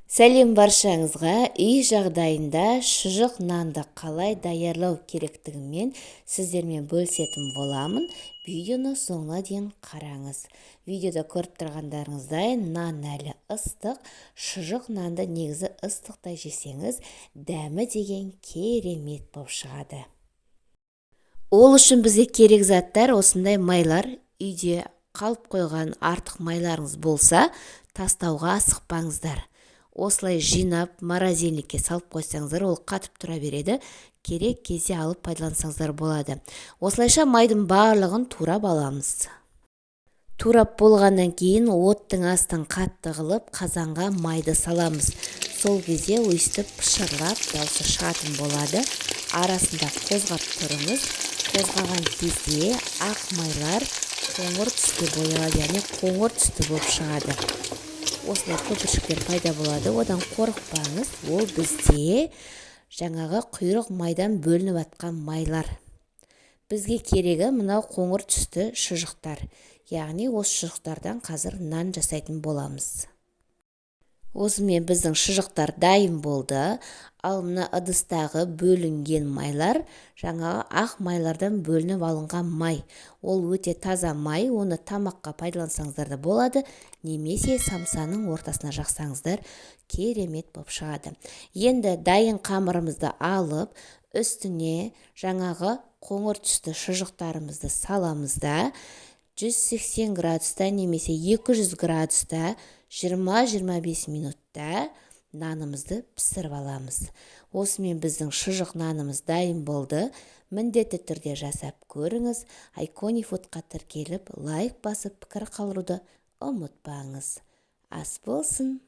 Сәлем баршаңызға! Үй жағдайында шұжық нанды қалай даярлау керектігімен сіздермен бөлісетін боламын. Видеоны соңына дейін қараңыз. Видеода көріп тұрғандарыңыздай, нан әлі ыстық. Шұжық нанды негізі ыстықтай жесеңіз, дәмі деген керемет болып шығады. Ол үшін бізге керек заттар: осындай майлар. Үйде қалып қойған артық майларыңыз болса, тастауға асықпаңыздар. Осылай жинап, морозильникке салып қойсаңыздар, ол қатып тұра береді. Керек кезде алып пайдалансаңыздар болады. Осылайша майдың барлығын турап аламыз. Турап болғаннан кейін оттың астын қатты қылып, қазанға майды саламыз. Сол кезде өйстіп пышырлап даусы шығатын болады. Арасында қозғап тұрыңыз. Қозғаған кезде ақ майлар қоңыр түске боялады, яғни қоңыр түсті болып шығады. Осындай көпіршіктер пайда болады. Одан қорықпаңыз, ол бізде жаңағы құйрық майдан бөлініп жатқан майлар. Бізге керегі мынау қоңыр түсті шұжықтар, яғни осы шұжықтардан қазір нан жасайтын боламыз. Осымен біздің шұжықтар дайын болды. Ал мына ыдыстағы бөлінген майлар жаңағы ақ майлардан бөлініп алынған май. Ол өте таза май. Оны тамаққа пайдалансаңыздар да болады немесе самсаның ортасына жақсаңыздар, керемет болып шығады. Енді дайын қамырымызды алып, үстіне жаңағы қоңыр түсті шұжықтарымызды саламыз да, 180 градуста немесе 200 градуста 20-25 минутта нанымызды пісіріп аламыз. Осымен біздің шұжық нанымыз дайын болды. Міндетті түрде жасап көріңіз. Айкони Фудқа тіркеліп, лайк басып, пікір қалдыруды ұмытпаңыз. Ас болсын!